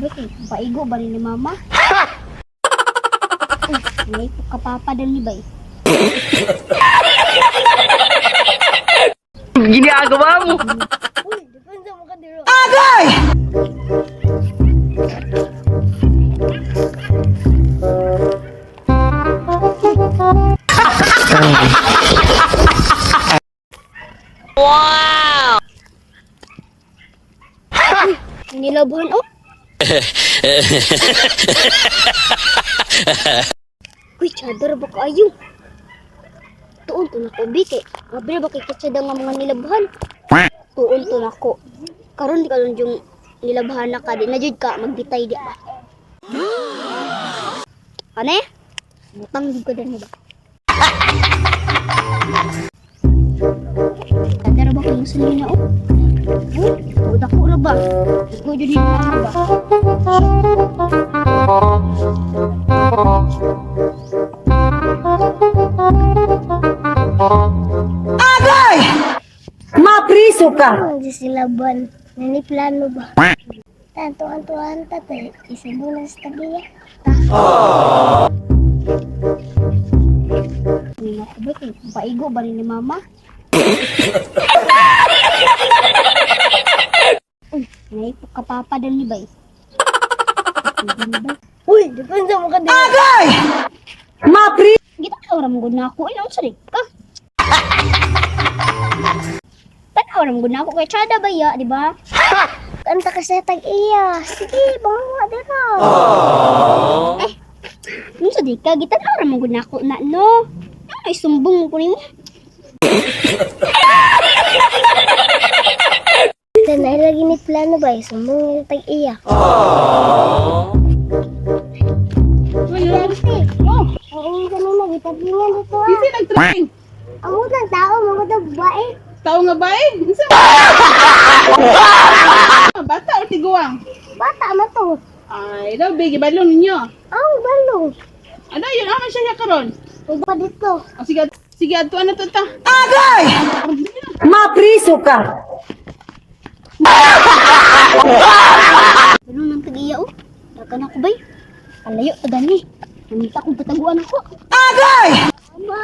Bakit? Paigo ba rin ni mama? Uy, may kapapa dal ni bay. Ginagawa mo. Uy, depensa mo ka diro. Agay! Nilabuhan oh. Uy, chador ba kaayo? Tuon to nako, bi kay. Grabe ba kay katsada nga mga nilabuhan? Tuon to nako. Karon di ka lang yung nilabuhan na ka, di na jud ka magbitay di ba? Ane? Butang jud ka dani ba? Chador ba kay musulina oh? Oh, dako ra ba? Ikaw jud ni mama ba? Agay! Mapriso ka! Hindi sila buwan. Naniplano ba? Tantuan-tuan tatay. Isa bulan sa tabi niya. Hindi ako ba kay paigo ba rin ni mama? Uy, may kapapa dal ni bay. Uy, depensa mo ka din. Agay! Mapri... Gita ka ram gud na ako ay unsa ka? Tanaw ram gud na ako kay tsada ba ya, di ba? Anta ka sa tag-iya. Sige, bangawa dira. Eh, unsa di ka? Gita na ram gud na ako na no. Ay sumbong ko nimo. Tanay lagi ni plano ba? Sumbong yung tag-iya. Dante. Oh, Oo, kanina gitaglingan dito ah. Kasi nag-train. Ang utang tao, mga daw babae. Tao nga ba eh? Unsa? Bata o tiguang? Bata man to. Ay, daw bigi balong ninyo. Ang balong. Ano yun? Aman siya siya karon. Ug pa dito. O sige, sige adtuan na to ta. Agay! Mapriso ka! Ano nang tag-iya oh? Dagan ako bay. Kalayo ta gani. Namita akong pataguan ako. Agay! Aba.